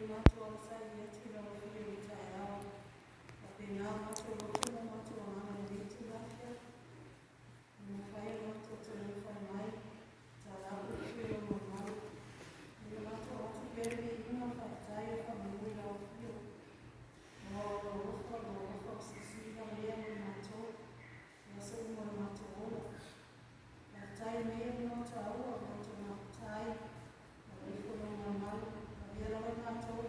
le matou alafai atu i lau Afio i le taeao, faapena o matou loto ma o matou agaga i lenei itula afiafi, ua mafai ona matou taunafai mai, tala atu i lou mamalu. Ia matou avatu pea le viiga ma le faafetai ma le faamanu i lau Afio, aua o lou alofa, o lou alofa silisili lea mo i matou i aso uma o le matou ola. Faafetai i lenei avanoa taua ua matou mafuta ai, ua ifo lou mamalu, avea lava i matou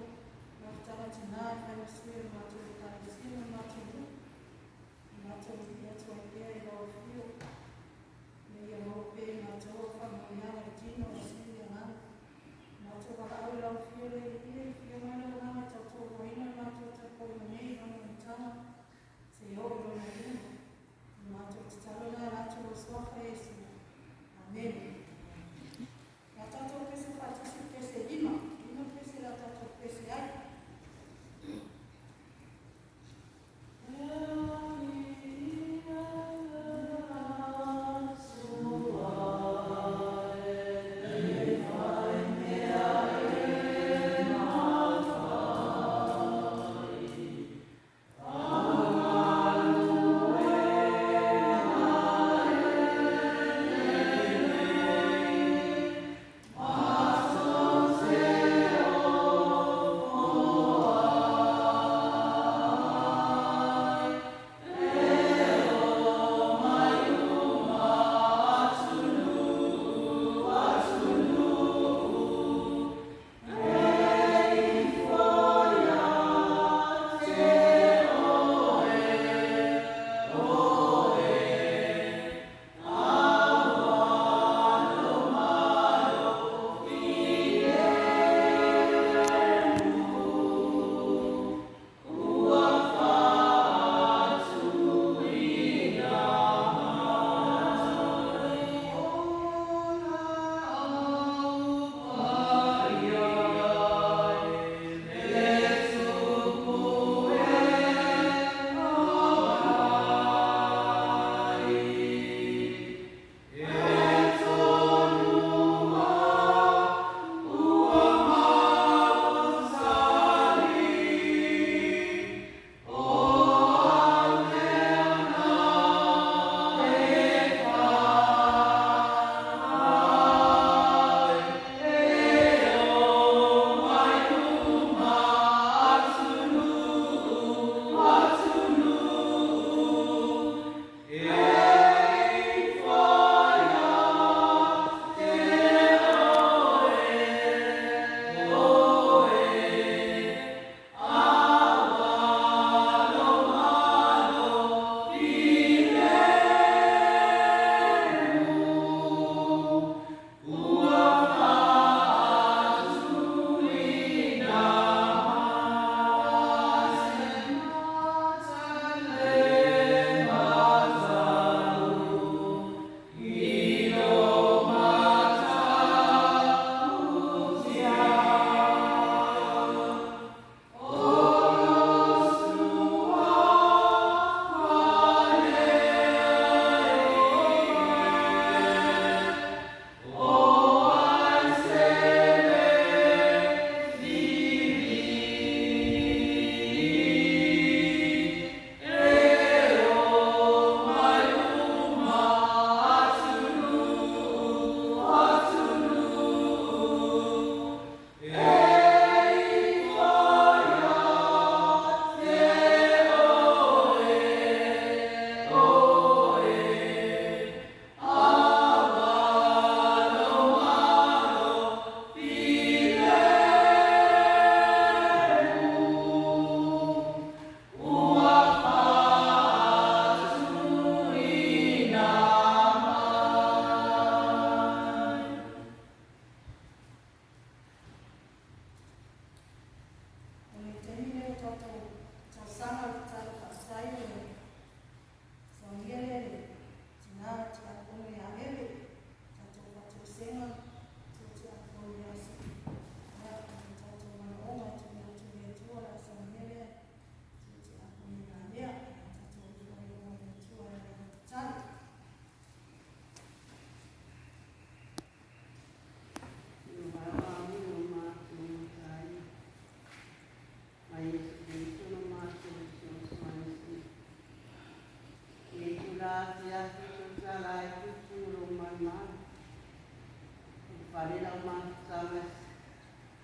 Fale lau mafutaga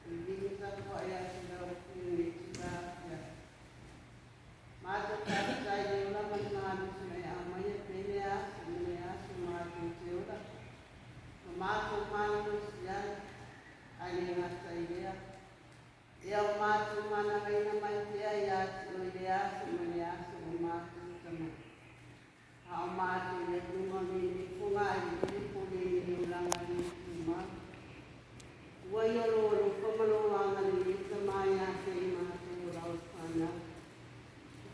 i tapuai atu lau Afioga i le tulafia. Matou faafetai i le ola ma le malosi na e aumaia pea i le aso ma le aso matou te ola. Ma matou malolosi ai, ae le gata i lea. Ia o matou managaina mai pea ia te oe i le aso ma le aso o matou tama. A o matou i le luga o lenei fogailiili po o lenei olaga le tumau. Ua ia lou alofa ma lou agalelei Tama ia te i matou o lau fanau.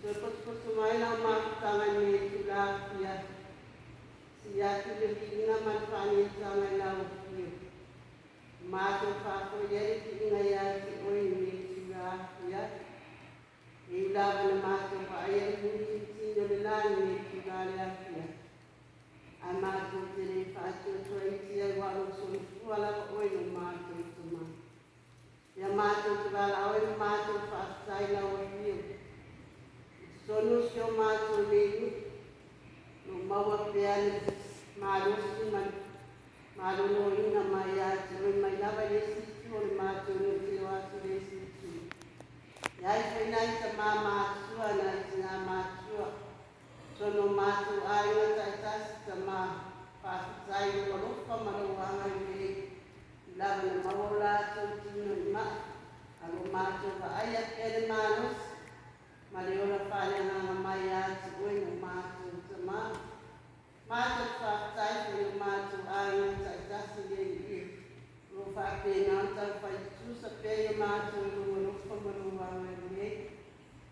Toe potopoto mai lau mafutaga i lenei itula afiafi. Sili atu le viiga ma le faanetaga i lau afio. Matou faafoia le viiga ia te oe i lenei itula afiafi. E ui lava na matou vaaia le mulitilitini o le la i lenei itula le afiafi. Ae matou te le faatuatuaiti ai aua o lou soifua lava oe lo matou Tama. Ia matou te valaau ai ma matou faafetai lau afio. I totonu o si o matou nei nuu, lo maua pea le malosi ma le maloloina mai ia te oe mai lava i le isi itu o le matou nuu seia oo atu i le isi itu. E ai foi nai tamā matutua nai tinā matutua. Totonu o matou aiga taitasi Tama, faafetai i lou alofa ma lou agalelei. I lava na maua o latou tino i mai. A lo matou vaaia pea le malosi ma le ola faaleagaga mai ia te oe no matou Tama. Matou faafetai foi i o matou aiga taitasi le Alii. O lo o faapena ona taufai tutusa pea i o matou i lou alofa ma lou agalelei.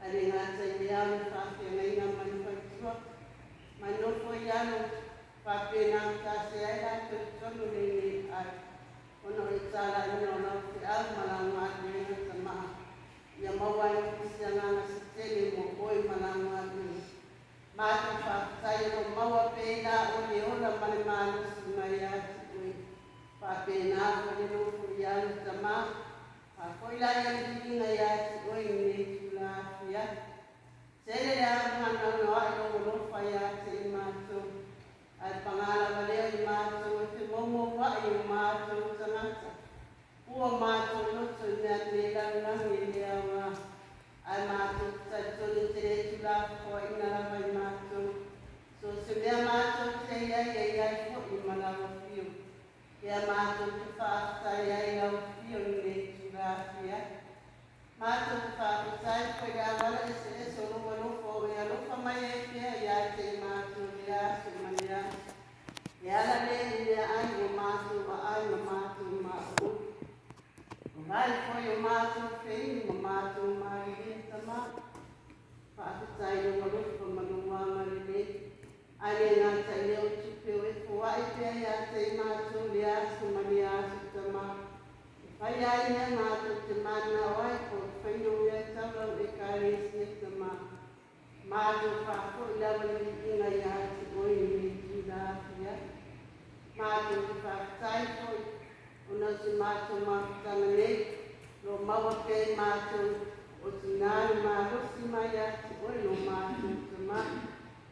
Ae le gata i lea o le faafeagaiga ma le faletua. Ma nofo i alo faapena ona tasi ai latou i totonu o lenei ai. Ona o le talaiina o lau feau ma lau galuega Tama. Ia maua ai nisi agaga se tele mo oe ma lau galuega. Matou faafetai o lo o maua pea i la oe le ola ma le malosi mai ia te oe. Faapena foi le nofo i alo Tama. Faafoi laia le viiga ia te oe i lenei itula afiafi. Tele le faanoanoa'i lou alofa ia te i matou. Ae paga lava lea i matou e femoumoua'i o matou tagata. Ua matou loto i mea nei lalolagi e le aoga. Ae matou te talitonu e te le tuulafoaiina lava i matou. So o se mea matou te i ai e i ai foi ma lau afio. Ia matou te faafetai ai i lau afio i lenei itula afiafi. Matou te faafetai foi i le auala eseese o lou alofa o e alofa mai ai pea ia te i matou i le aso ma le aso. E ala lea i meaai ua matou aai ma matou maua. O vai foi o matou feinu ma matou malilie Tama. Faafetai i lou alofa ma lou agalelei. Ae le gata i lea o tupe o e foai pea ia te i matou i le aso ma le aso Tama. E fai ai mea matou te mananao ai po o le faiga o mea tau lau Ekalesia Tama. Matou faafoi lava le viiga ia te oe i lenei itula afiafi. Matou te faafetai foi ona o si matou mafutaga nei lo maua pea i matou o tinā le malosi mai ia te oe lo matou Tama.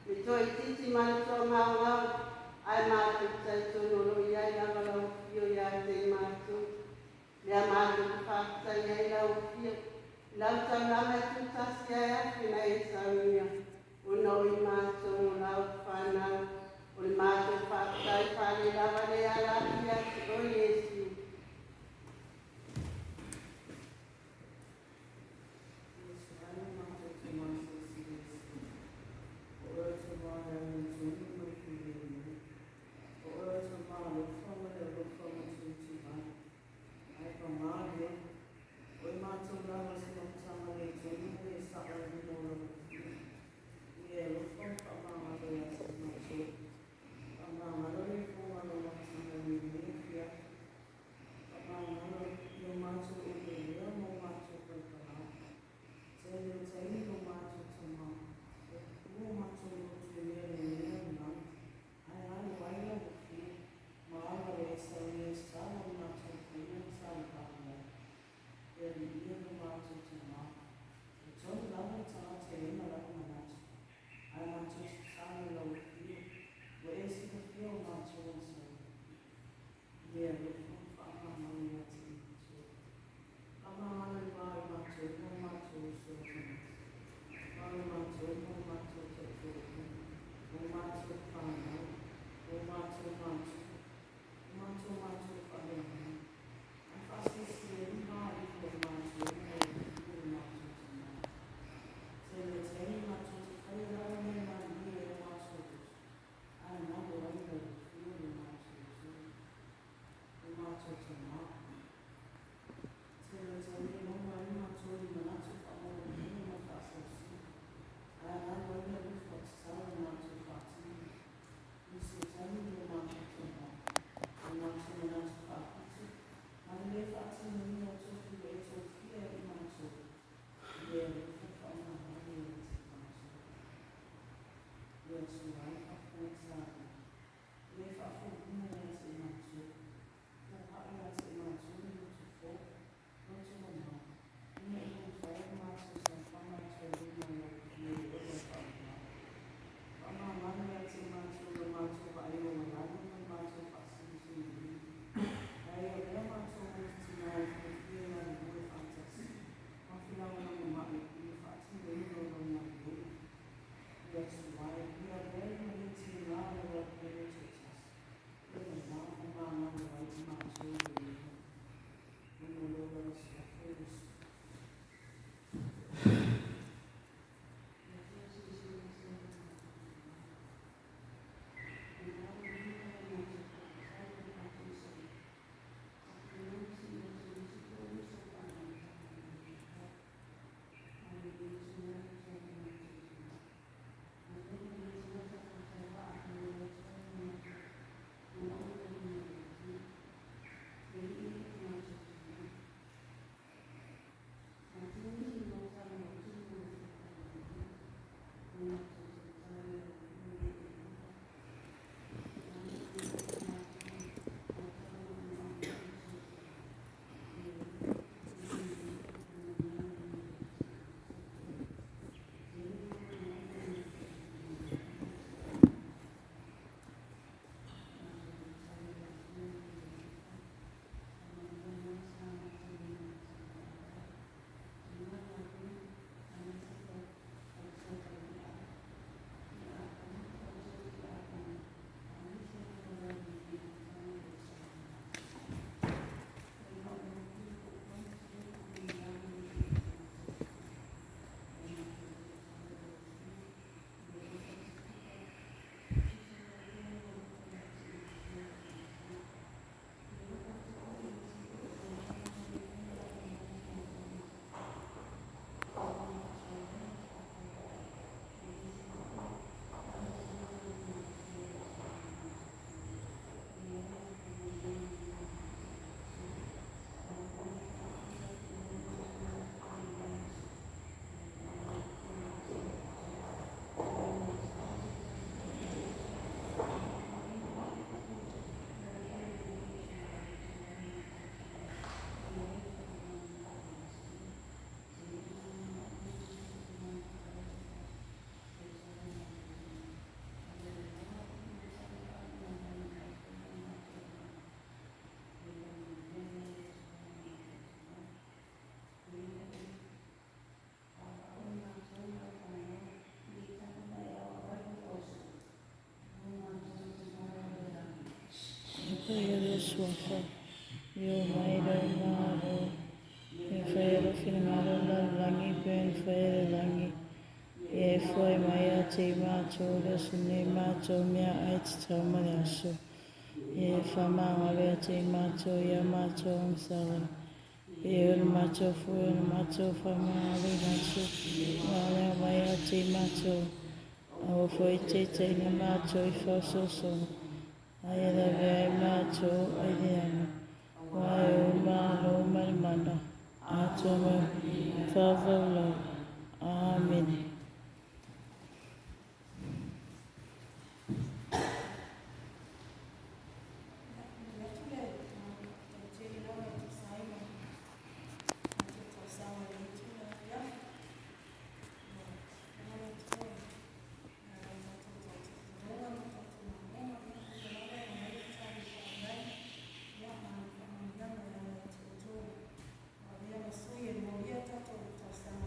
Le toaitiiti ma le toagaogao, ae matou te talitonu o lo o i ai lava lau afio ia te i matou. Lea matou te faafetai ai lau afio. I lau taulaga e tutasi ai afe na e saunia. Ona o i matou o lau fanau. O le matou faafetai faalelava le ala atu ia te oe Iesu. Iesu ai o matou Tama Silisili Ese. O oe o Tama e amiotonu ma le filemu. O oe o Tama alofa ma le alofa matumatuvai. Ae paga lea, o i matou lava se mafutaga le tonu ma le sa'o i luma o lau Afio, i e alofa ma faamagalo ia te matou. Faamagalo le ifoga o lau mafutaga i lenei afiafi. Faamagalo i o matou eleelea ma o matou palapala. Tele o taimi lo matou Tama, e pupū o matou loto i mea le lalolagi, ae alo ai lau Afio, ma ala le e saunia i tatalo o le matou faia ma salapali ai. E Alii e lo matou Tama, e tonu lava le tagata e le ma lana manatu, ae matou te tatalo i lau Afio, ua e silafia o matou asaga. I e alofa ma Suafa. Ia oo mai lou Malo. Ia faia lou finagalo i le lalolagi e pei ona faia i le lagi. Ia e foai mai ia te i matou i le aso nei matou meaai tatau mo le aso. Ia e faamagalo ia te i matou i a matou agasala, e pei ona matou foi ona matou faamagaloina atu ma e aumai ia te i matou. Aua foi e te taitaiina matou i faaosoosoga, a ia lavea ai matou ai leaga, aua e ou le Malo ma le mana, atoa ma le faavavau. Amene. Momoli atu le faafetai tele lava e tusa ai ma tatou tausaga i lenei itula afiafi. Ua fofoga le Atua e ala i tatou talotaloga ma tatou manaoga. Ia, o Ia lava e aumai le tali faafetai, ia ma ana faamanuiaga e ala ia te outou ua avea ma sui e molia tatou talosaga.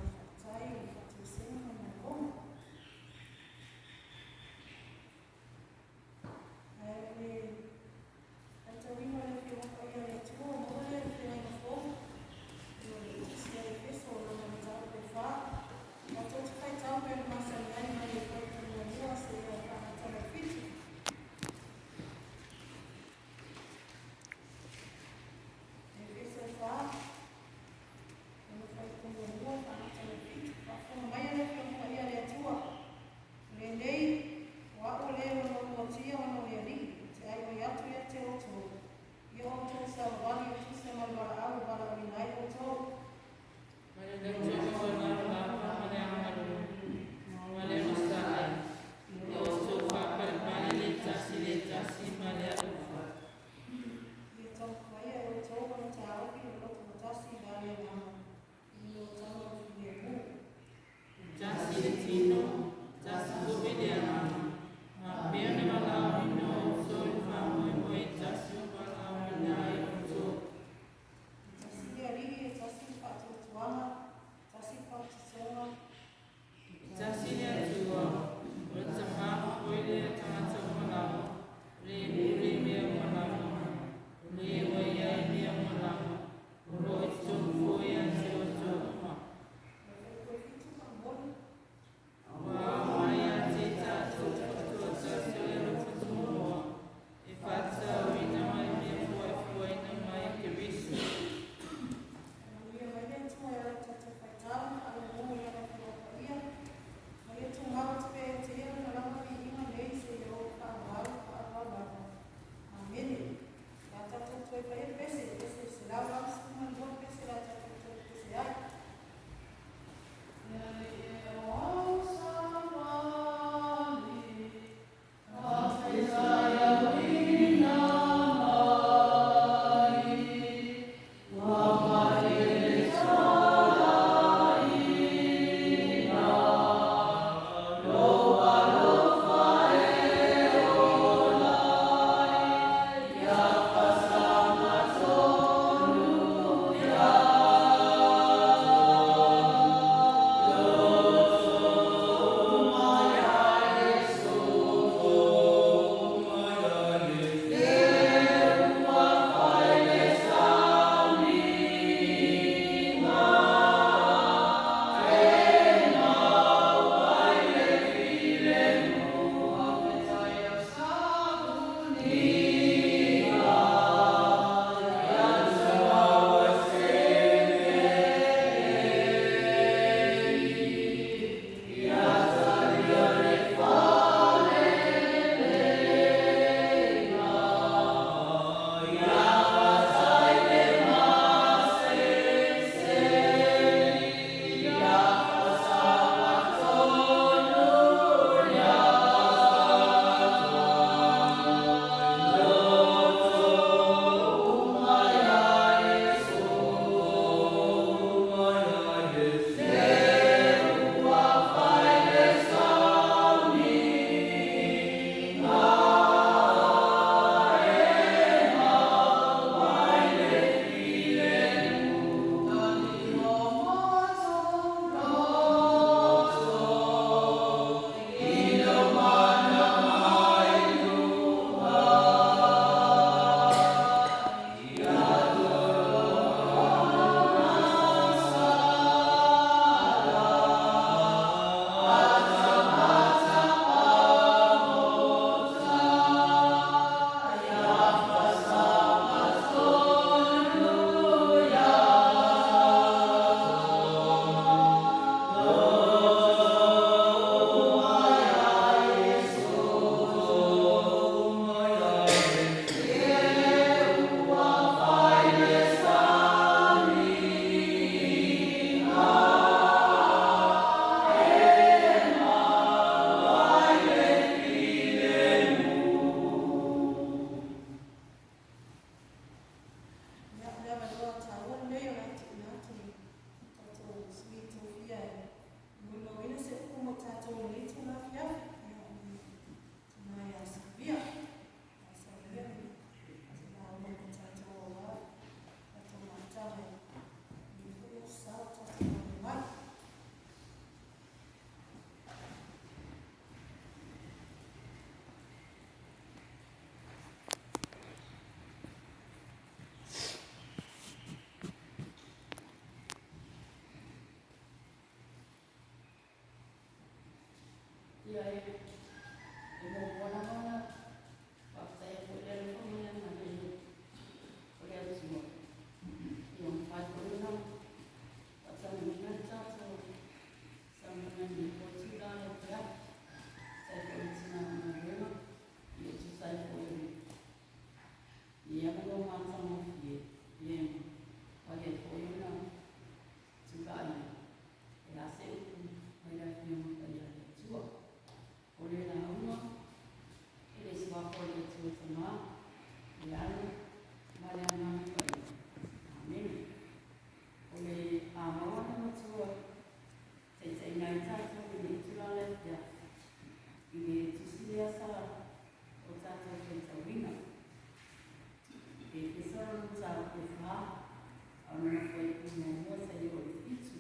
O lona fuaiupu muamua seia oo i le 7.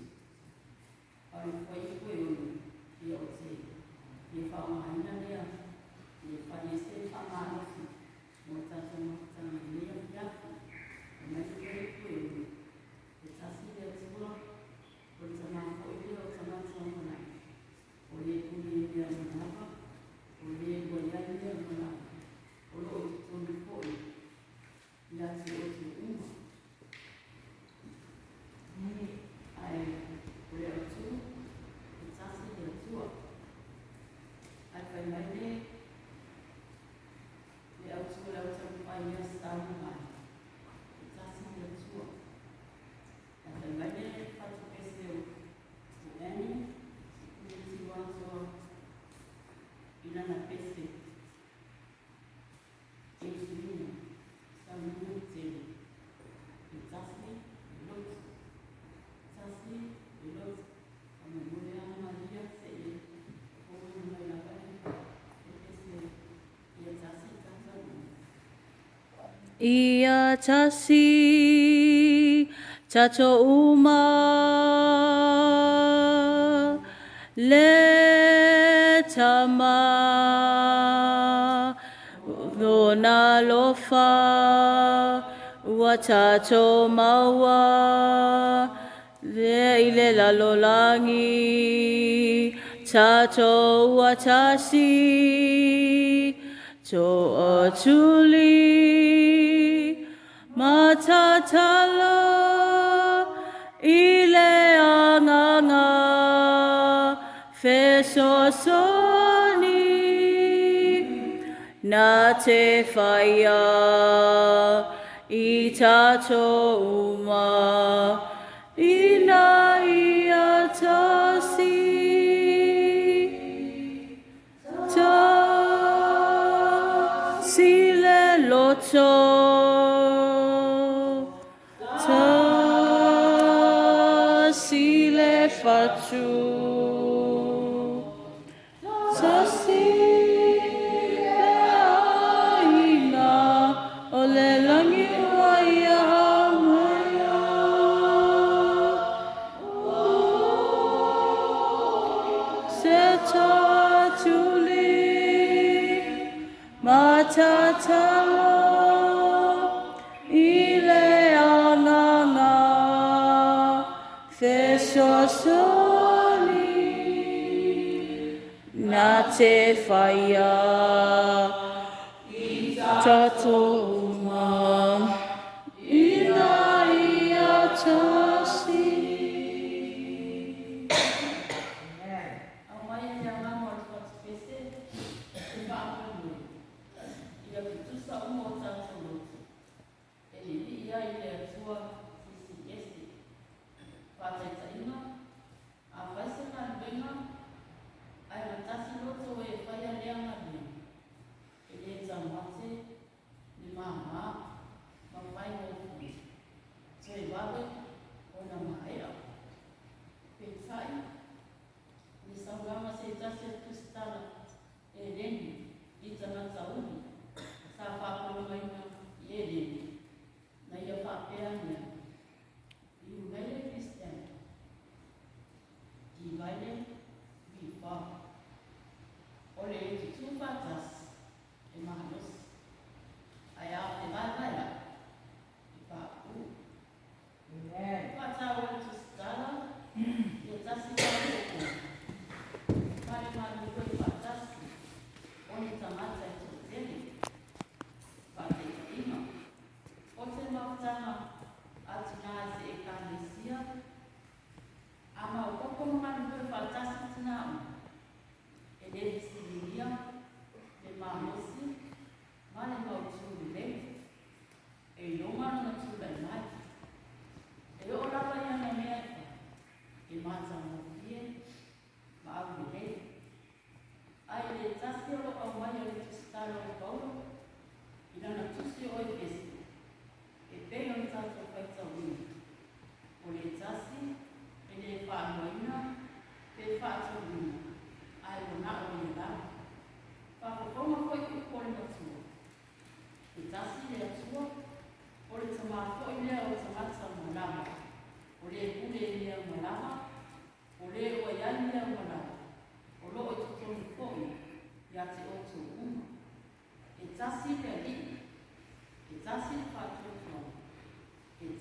A o le fuaiupu e 6, ia ou te fia faaaogaina lea e fai ai se faamalosi mo le tatou mafutaga i lenei afiafi. Fai mai le fuaiupu e 6, E tasi le Atua, o le Tamā foi lea o tagata uma lava, o le pule i mea uma lava, o le ua i ai mea uma lava, o lo o i totonu foi ia te outou uma. Ae o le autu, e tasi le Atua. Ae fai mai le autu o le autaumafai ia sauni mai, e tasi le Atua. Ae fai mai le fatupese o Annie, Sikuli Atoa i lana pese, e usuina, sauniga tele, e tasi le loto, tasi le loto. Faamolemole lava Maria se i foliga mai lava le pese ia tasi tatou uma. Ia tasi tatou uma le Tama lona alofa ua tatou maua le i le lalolagi tatou ua tasi to'atuli matatala i le agaga fesoasoani na te whaia i tatou uma ina ia tasi. Tasi le loto, tasi le fatu, tasi le aiga o le lagi ua ia aumaia. Se to'atuli matatala i le agaga fesoasoani na te whaia tatou uma ina ia tasi. Aumaia le agaga o le fatupese e faamoemoe ia tutusa uma o tatou loto e lilii ai i le Atua sisi ese. Faataitaiga, afai se galuega ae gatasi loto e faia lea galuega, e le taumate le māmā ma faigofie, toe vave ona maea. Peitai, le saunoaga se tasi o tusitala Eleni i tagata uli sa faapologaina i Eleni na ia faapea ane ai, United Christian divided we fall. O le tutū faatasi e malosi, ae a fevaevaea'i e paʻu. Faataua le tusitala ia tasi tatou ma le galulue faatasi o ni tagata e toatele. Faataitaiga, o se mafutaga a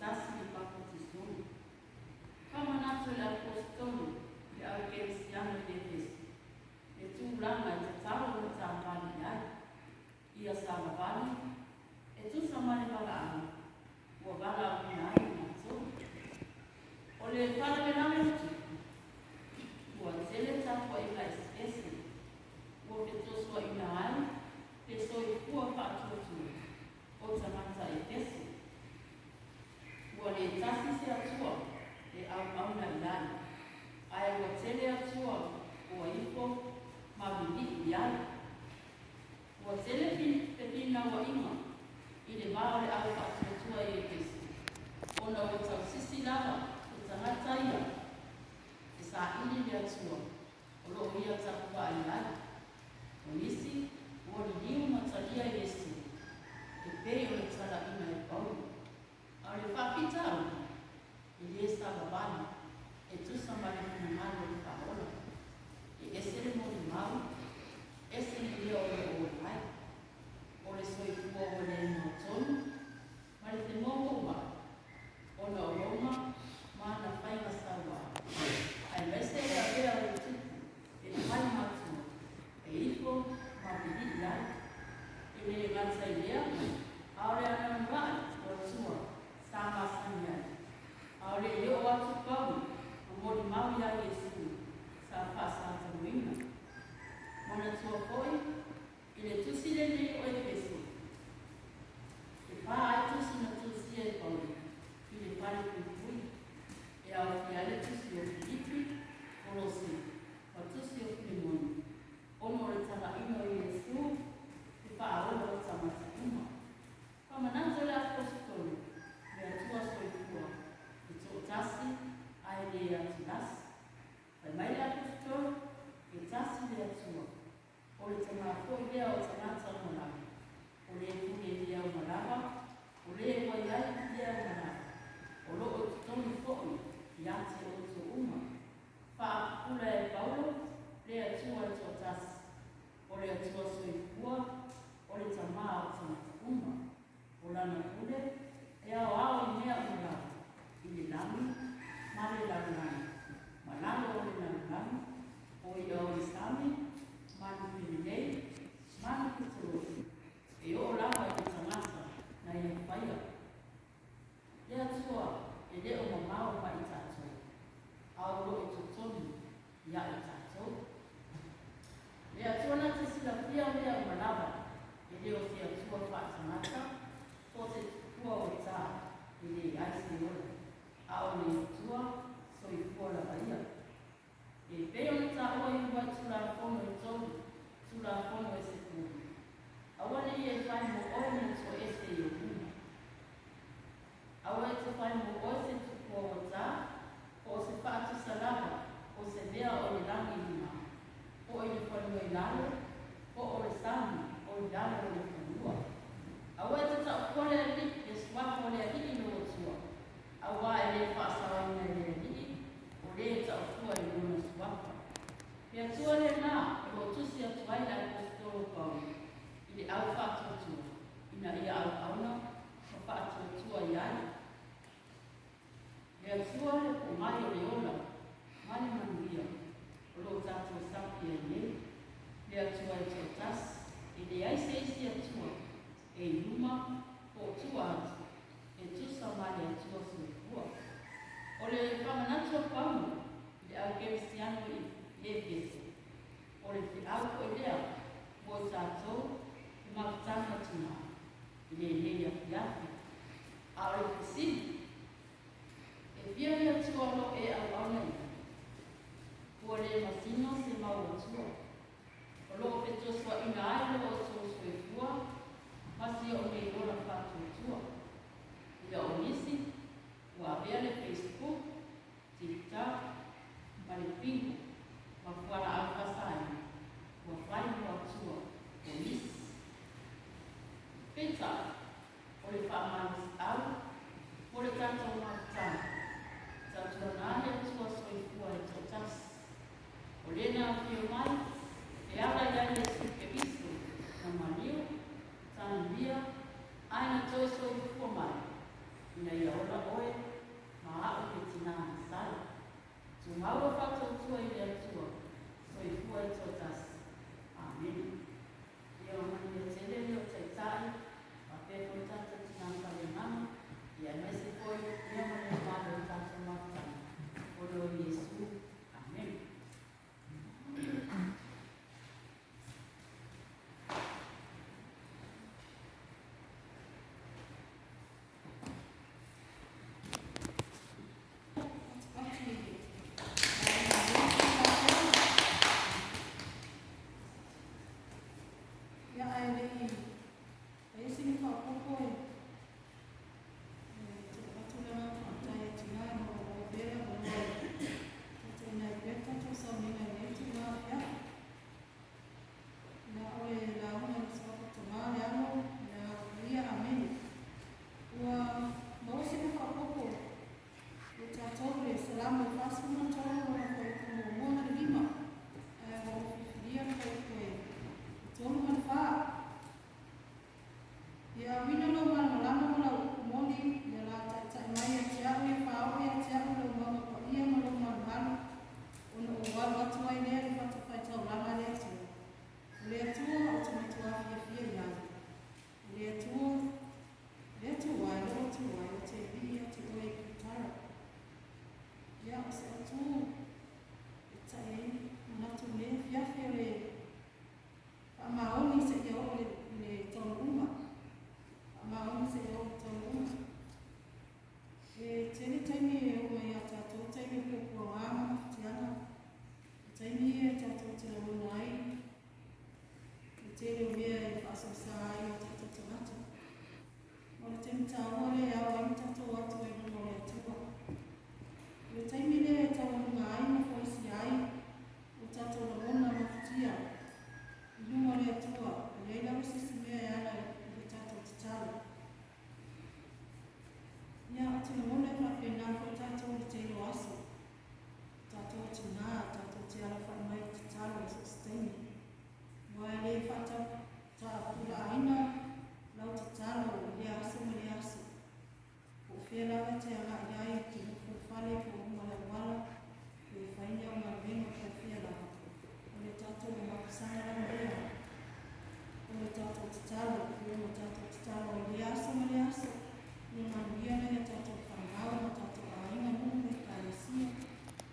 tasi le papatisolo. Faamanatu e le Aposetolo i le au kerisiano i Efeso le tulaga e tatau ona savavali i ai. Ia savavali e tusa ma le valaauga ua valaauina ai i matou. O le faalavelave na tupu, ua tele tapuaiga eseese ua fetosoaina ai le soifua faatuatua o tagata Efeso. Ua le tasi se Atua e auauna i ai, ae ua tele atua ua ifo ma vivii i ai. Ua tele fefinauaiga i le va o le au faatuatua i Efeso, ona ua tausisi lava le tagata ia e saili le Atua o lo o ia tapuai ai. O nisi ua liliu ma talia Iesu e pei o le talaiina e Paulo. A o le faafitauli, e le savavali e tusa ma le finagalo o le Faaola. E ese le molimau, ese le mea o lo o ola ai. O le soifua ua le mautonu ma le femoumouai ona o Roma ma ana faiga sauā, aemaise le avea o le tupu e fai matua, e ifo ma vivii ai. E le gata i lea, a o le anoanoai o atua sa masani ai. A o le i oo atu Paulo ma molimau iā Iesu sa faasatamuina. Manatua foi i le tusi lenei o Efeso, e fa ai tusi na tusia e Paulo i le falepuipui, e aofia ai le tusi o Filipi, Kolose, ma tusi o Filemoni, ona o le talaina o Iesu le Faaola o tagata uma. Faamanatu e le Aposetolo, le Atua soifua, e toatasi ae le atulasi. Fai mai le Aposetolo, e tasi le Atua, o le Tama foi lea o tagata uma lava, o le pule i mea uma lava, o le ua i ai mea uma lava, o lo o i totonu foi ia te outou uma. Faapupula e Paulo le Atua e toatasi, o le Atua soifua, o le Tama o tagata uma. O lana pule e aoao i mea uma lava, i le lagi ma le lalolagi, ma lalo o le lalolagi, o i'a o le sami, manu felelei, manu fetolofi, e oo lava i le tagata na ia faia. Le Atua e le o mamao mai i tatou, a o lo o i totonu ia i tatou. Le Atua na te silafia mea uma lava, e le o se Atua faatagata po o se tupua o tā e leai se ola, a o le Atua soifua lava ia. E pei ona taua i uluai Tulafono e tolu, Tulafono e sefulu, Aua ne i e fai mo oe ni atua ese i ou luma. Aua e te fai mo oe se tupua ua tā, po o se faatusa lava o se mea o i le lagi i luga, po o i le fanua i lalo, po o le sami o i lalo o le fanua. Aua e te taupua le Alii, le suafa o le Alii lou Atua, auā e le faasaoina e le Alii o lē e taupua i lona suafa. Le Atua lenā o lo o tusi atu ai le Aposetolo o Paulo i le au faatuatua ina ia auauna ma faatuatua i ai. Le Atua le pomai o le ola ma le manuia o lo o tatou sapi ai nei. Le Atua e toatasi, e leai se isi Atua e i luma po o tua atu e tusa ma le Atua soifua. O le faamanatu a Paulo i le au kerisiano i Efeso, o le feau foi lea mo i tatou i mafutaga tina i lenei afiafi. A o le fesili, e fia le Atua o lo o e auauna i ai? Ua le masino se mau Atua o lo o fetosoaina ai lo outou soifua ma si o'u nei ola faatuatua. Ia o nisi ua avea le Facebook, TikTok ma le bingo ma fualaau faasaina ua fai mo atua o nisi. Peitai, o le faamalosiau mo le tatou mafutaga, tautuana le Atua soifua e toatasi. O lena afio mai e ala i ai Iesu Keriso na maliu, tanuia, ae na toe soifua mai ina ia ola oe. Tumau lou faatuatua i le Atua soifua e toatasi. Amene. Ia ua manuia tele le o Taitai faapea foi tatou tina faaleagaga, ia aemaise foi ia ma le mamalu o le tatou mafutaga. O lo Iesu. Amene. Ia ae le i fai se ni faaopoopo e tuu atu le agaga faafetai i tina e maua pea le avanoa e taitaiina ai pea le tatou sauniga i lenei itula afiafi. Ia, o le lauga i le Suafa Tama, le Alo ma le Agaga Paia. Amene. Ua maua sina faaopoopo ia tatou le Salamo 43 lona fuaiupu muamua ma le lima, ae ua ou filifilia le fuaiupu e 3 ma le 4. Ia auina lou malamalama ma lau upu moni, ia la taitai mai ia te au, ia faaoo ia te au lou mauga paia ma lou malumalu, ona ou alo atu ai lea i le fatafaitaulaga a le Atua. O le Atua ou te matua fiafia i ai. O le Atua, le Atua e lou Atua e ou te alii ia te oe i kitara. Ia, o se autu e ta'i ai manatu i lenei afiafi o le faamaoni seia oo i le taunuuga. Faamaoni seia oo i le taunuuga. E tele taimi e oo mai ia tatou taimi o puapuaga ma mafatiaga. O taimi ia e tatou te lagona ai le tele o mea e faasoesa ai o tatou tagata. O le taimi taua lea e ao ai ona tatou o atu ai i luma o le Atua. O le taimi lea e taualuga ai ma foisia ai o tatou lagona mafatia i luma o le Atua, e leai lava se isi mea e ala i le tatou tatalo. Ia, ou te lagona e faapena foi tatou i le tele o aso. O tatou tina, tatou te alafai mai i le tatalo i so o se taimi. Aua e le faatapulaaina lau tatalo i lea aso ma lea aso. Po o fea lava e te agai ai, e te nofo i le fale po o luma o le auala, pe fai ni au galuega po o fea lava, o le tatou mapusaga lava lea, o le tatou tatalo, ia ma tatou tatalo ai i lea aso ma lea aso, ia manuia nai a tatou fanau ma tatou aiga, nuu ma ekalesia,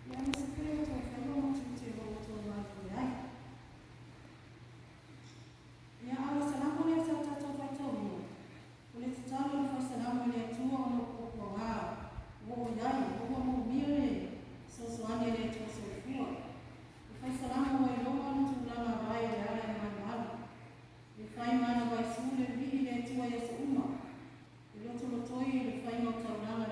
ia aemaise foi o outou faiva ma tiute o lo o outou galulue ai. Ia, a o le salamo lea sa tatou faitauina, o le tatalo a le fai salamo i le Atua ona o puapuaga ua oo i ai, ma ua moomia le fesoasoani a le Atua soifua. Le fai salamo ua iloga ona tulaga vae i le ala e malumalu. E fai ma ana vaisu le vivii i le Atua i aso uma. E lotolotoi i le faiga o taulaga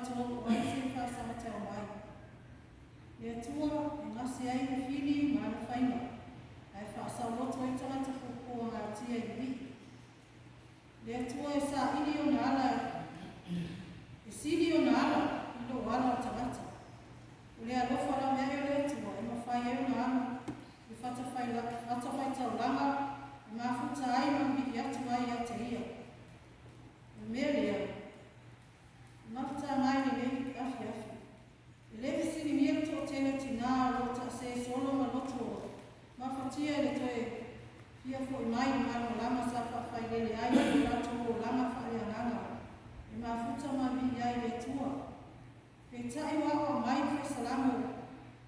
tatou o ai se faasagatau mai. Le Atua e gase ai le fili ma ana faiga, ae faasauloto ai tagata puapuagatia i vivii. Le Atua e saili ona ala, e sili ona ala i lo ala o tagata. O le alofa laveai o le Atua e mafai ai ona alu i fatafaitaulaga e mafuta ai ma vivii atu ai ia te ia. O le mea lea, e mafutaga ai lenei afiafi. E lē fesiligia le toʻatele o tinā o loo taʻasē solo ma loto mafatia i le toe fia foʻi mai i le malamalama sa faafailele ai i lo latou olaga faaleagaga e mafuta ma vivii ai i le Atua. Peitai ua aoao mai le Faisalamo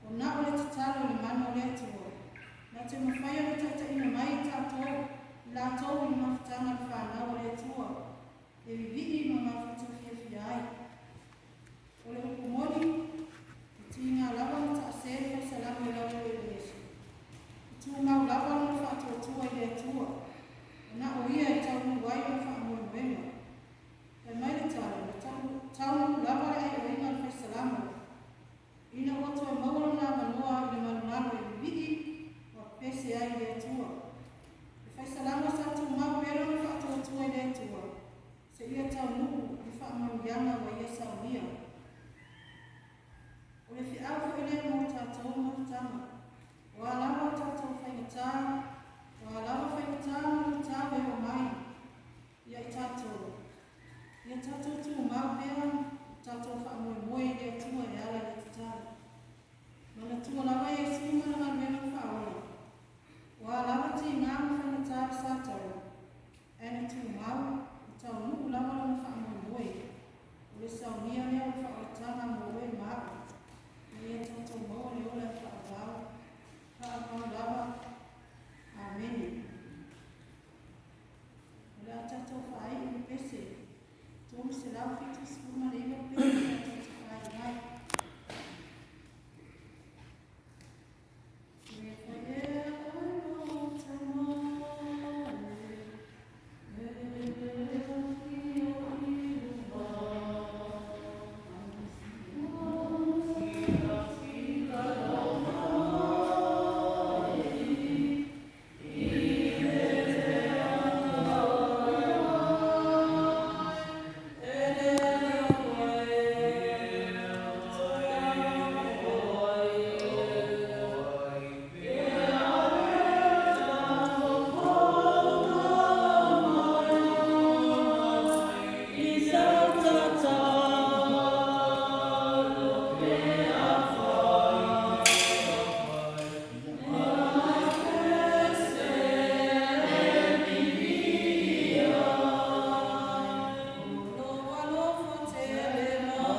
o na o le tatalo i le mana o le Atua na te mafai ona taitaiina mai tatou i latou i le mafutaga le fanau a le Atua e vivii ma mafuta fiafia ai. O le upu moni, e tiga lava ona taʻasē le Faisalamo i lau Iesu. E tumau lava lona faatuatua i le Atua, o na o ia e taunuu ai ona faamoemoega. Fai mai le tala, na taunuu lava le aioiga o le Faisalamo, ina ua toe maua lona avanoa i le malumalu e vivii ma pepese ai i le Atua. Le Faisalamo sa tumau pea lona faatuatua i le Atua, seia taunuu i faamanuiaga ua ia saunia. O le feau foi lea mo tatou mafutaga. O a lava o tatou faigata, o a lava faigata ma luitau e oo mai ia i tatou, ia tatou tumau pea tatou faamoemoe i le Atua e ala i le tatalo. Manatua lava Iesu ma le galuega faaola. O a lava tiga ma faigata le Satani, ae na tumau, na taunuu lava lona faamoemoe. O le saunia lea o le faaolataga mo oe ma aʻu, ina ia tatou maua le ola e faavavau, faavavau lava. Amene. O le a tatou faaiu i le pese 379 pese tatou te faaiu ai. E whaea o Lou alofa tele mai.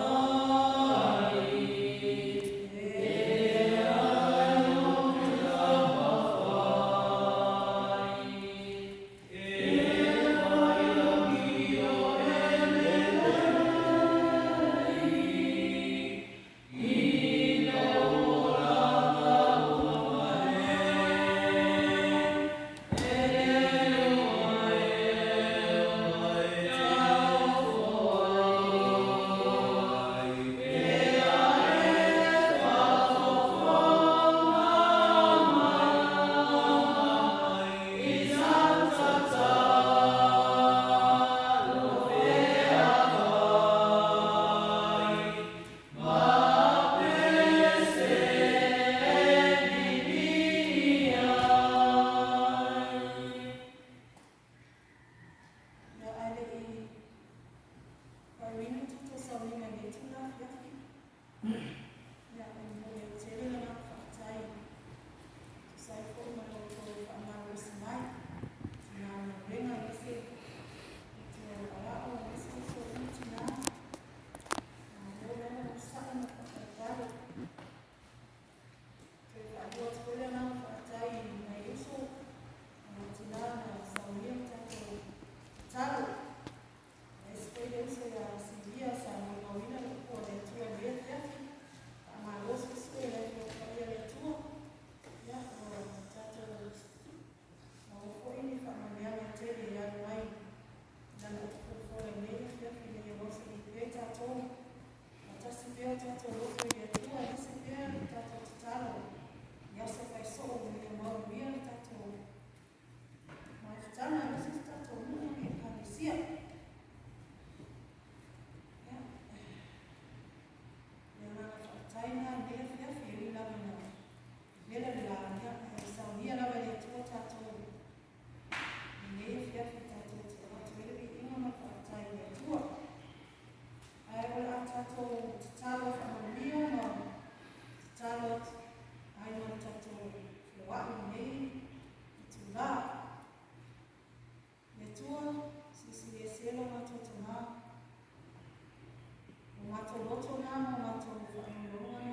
Ia ae leʻi faaiuina le tatou sauniga i lenei itula afiafi. Ia, e momoli atu tele le agaga faafetai tusa ai foi ma lo outou faamalolosi mai tina ma galuega aemaise le alao aemaise foi tina. Malo lava le onosai ma le faatalitali. Toe faalua atu foi le agaga faafetai i nai uso ma tina na saunia le tatou tatalo. Aemaise foi le uso ia Silia sa molimauina le upu a le Atua i lenei afiafi. tatou loto i le Atua e ese pea le tatou tatalo i aso faisoo ina ia manuia le tatou mafutaga aemaise so tatou nuu ma le Ekalesia. Ia, o le agaga faafetai lena i lenei afiafi, e ui lava ina vevela le la, ia, ae saunia lava e le Atua tatou i lenei afiafi tatou te avatu ai le viiga ma le faafetai i le Atua. Ae o le a tatou tatalo faamanuia ma tatalo atu ai mo le tatou feoai i lenei itulā. Le Atua, silisili ese lo matou tama, o matou loto na ma matou faanonoga.